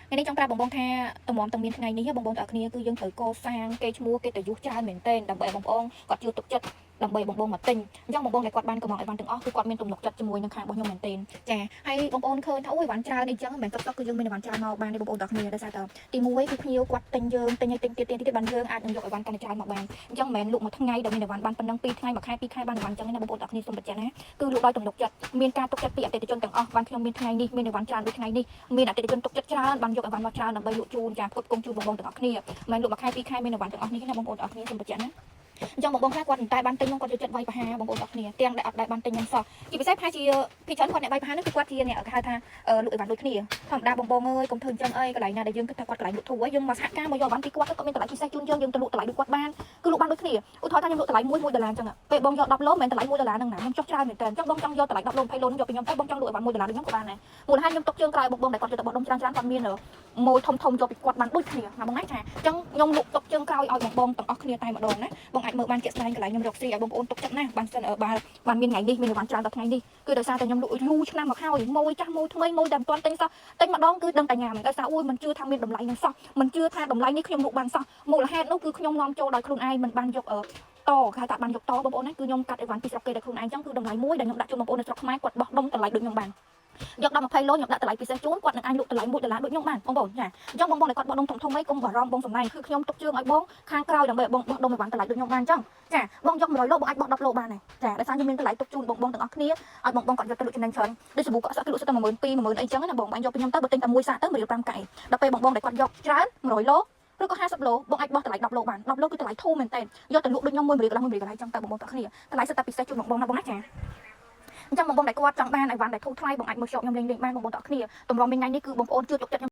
ថ្ងៃនេះចង់ប្រាប់បងបងថាតម្រាំទាំងមានថ្ងៃនេះបងបងទាំងអស់គ្នាគឺយើងត្រូវកសាងគេឈ្មោះកិត្តិយសច្រើនមែនទែនដើម្បីឲ្យបងប្អូនគាត់ជឿទុកចិត្តដើម្បីបងបងមកទិញអញ្ចឹងបងបងដែលគាត់បានកំងអីវ៉ាន់ទាំងអស់គឺគាត់មានទំនុកចិត្តជាមួយនឹងខាងរបស់ខ្ញុំមែនទែនចាហើយបងប្អូនឃើញថាអូយអីវ៉ាន់ច្រើនអីចឹងមិនមែនទុកទុកគឺយើងមានអីវ៉ាន់ច្រើនមកបានទេបងប្អូនទាំងអស់គ្នាដោយសារតែទី1គឺភ្ញៀវគាត់ទិញយើងទិញឲ្យទិញទៀតទិញទៀតបានយើងអាចនឹងយកអីវ៉ាន់កាន់តែច្រើនមកបានអញ្ចឹងមិនមែនលក់មួយថ្ងៃដែលមានអីវ៉ាន់បានប៉ុណ្ណឹង2ថ្ងៃមួយខែ2ខែបានអីវ៉ាន់អញ្ចឹងណាបងប្អូនទាំងអស់គ្នាសូមបញ្ជាក់ណាគឺលក់ដោយទំនុកចិត្តមានការទុកចិត្តពីអតិថិជនទាំងអស់បានខ្ញុំមានថ្ងៃនេះមានអីវ៉ាន់ច្រើនដូចថ្ងៃនេះមានអតិថិជនទុកចិត្តច្រើនបានយកអីវ៉ាន់មកច្រើនដើម្បីលក់ជូនចាផ្គត់ផ្គង់ជូនបងប្អូនទាំងអស់គ្នាមិនមែនលក់មួយខែពីរខែមានអីវ៉ាន់ទាំងអស់នេះណាបងប្អូនទាំងអស់គ្នាសូមបញ្ជាក់ណាអញ្ចឹងបងបងខ្លះគាត់មិនតែបានទិញមកគាត់យកចិត្តវាយប្រហារបងប្អូនទាំងអស់គ្នាទាំងដែលអត់ដែលបានទិញខ្ញុំសោះជាពិសេសប្រហែលជាពីច្រើនគាត់អ្នកវាយប្រហារនោះគឺគាត់ជាអ្នកគេហៅថាលក់អីវ៉ាន់ដូចគ្នាធម្មតាបងបងអើយកុំធ្វើអញ្ចឹងអីកន្លែងណាដែលយើងគិតថាគាត់កន្លែងលក់ធូរយើងមកសហការមកយកអីវ៉ាន់ពីគាត់ទៅគាត់មានតម្លៃពិសេសជូនយើងយើងទៅលក់តម្លៃដូចគាត់បានគឺលក់បានដូចគ្នាឧទាហរណ៍ថាខ្ញុំលក់តម្លៃ1 1ដុល្លារអញ្ចឹងពេលបងយក10ឡូមិនមែនតម្លៃ1ដុល្លារហ្នឹងណាខ្ញុំចុះច្រើនមែនតើអញ្ចឹងបងចង់យកតម្លៃ10ឡូ20ឡូយកពីខ្ញុំទៅបងចង់លក់អីវ៉ាន់1ដុល្លារដូចខ្ញុំក៏បានដែរមូលហេតុខ្ញុំទុកជើងក្រោយបងបងដែលគាត់យកទៅបោះដុំច្រើនច្រើនគាត់មានម៉ូយធំធំយកពីគាត់បានដូចគ្នាណាបងណាចាអញ្ចឹងខ្ញុំលក់ទុកជើងក្រោយឲ្យបងបងទាំងអស់គ្នាតែម្ដងណាបងអាចមើលបានជាក់ស្ដែងកន្លែងខ្ញុំរកស៊ីឲ្យបងប្អូនទុកចិត្តណាបានសិនបើបានមានថ្ងៃនេះមានអីវ៉ាន់ច្រើនដល់ថ្ងៃនេះគឺដោយសារតែខ្ញុំលក់យូរឆ្នាំមកហើយម៉ូយចាស់ម៉ូយថ្មីម៉ូយដែលមិនទាន់ទិញសោះទិញម្ដងគឺដឹងតែញ៉ាំដោយសារអូយមិនជឿថាមានតម្លៃនឹងសោះមិនជឿថាតម្លៃនេះខ្ញុំលក់បានសោះមូលហេតុនោះគឺខ្ញុំនាំចូលដោយខ្លួនឯងមិនបានយកតគេហៅថាបានយកតបងប្អូនណាគឺខ្ញុំកាត់អីវ៉ាន់ពីស្រុកគេដោយខ្លួនឯងអញ្ចឹងគឺតម្លៃមួយដែលខ្ញុំដាក់ជូនបងប្អូននៅស្រុកខ្មែរគាត់បោះដុំតម្លៃដូចខ្ញុំបានយកដល់20ឡូខ្ញុំដាក់តម្លៃពិសេសជូនគាត់នឹងអាចលក់តម្លៃ1ដុល្លារដូចខ្ញុំបានបងប្អូនចាអញ្ចឹងបងប្អូនដែលគាត់បោះដុំធំធំអីកុំបារម្ភបងសំឡាញ់គឺខ្ញុំទុកជើងឲ្យបងខាងក្រោយដើម្បីឲ្យបងបោះដុំអីវ៉ាន់តម្លៃដូចខ្ញុំបានអញ្ចឹងចាបងយក100ឡូបងអាចបោះ10ឡូបានដែរចាដោយសារខ្ញុំមានតម្លៃទុកជូនបងបងទាំងអស់គ្នាឲ្យបងបងគាត់យកទៅលក់ចំណេញច្រើនដូចសាប៊ូកក់សក់គឺលក់សុទ្ធតែ12000 10000អីចឹងណាបងបងយកពីខ្ញុំទៅបើទិញតែមួយសាកទៅ1រៀល5កែដល់ពេលបងបងដែលគាត់យកច្រើន100ឡូឬក៏50ឡូបងអាចបោះតម្លៃ10ឡូបាន10ឡូគឺតម្លៃធូរមែនតើយកទៅលក់ដូចខ្ញុំ1រៀលកន្លះ1រៀលកន្លះចឹងទៅបងបងទាំងគ្នាតម្លៃសុទ្ធតែពិសេសជូនបងបងណាបងណាចាអញ្ចឹងបងបងដែលគាត់ចង់បានអីវ៉ាន់ដែលធូរថ្លៃបងអាចមើល shop ខ្ញុំលេងលេងបានបងបងទាំងគ្នាតម្រុំមានថ្ងៃនេះគឺបងប្អូនជឿទុកចិត្តខ្ញុំ។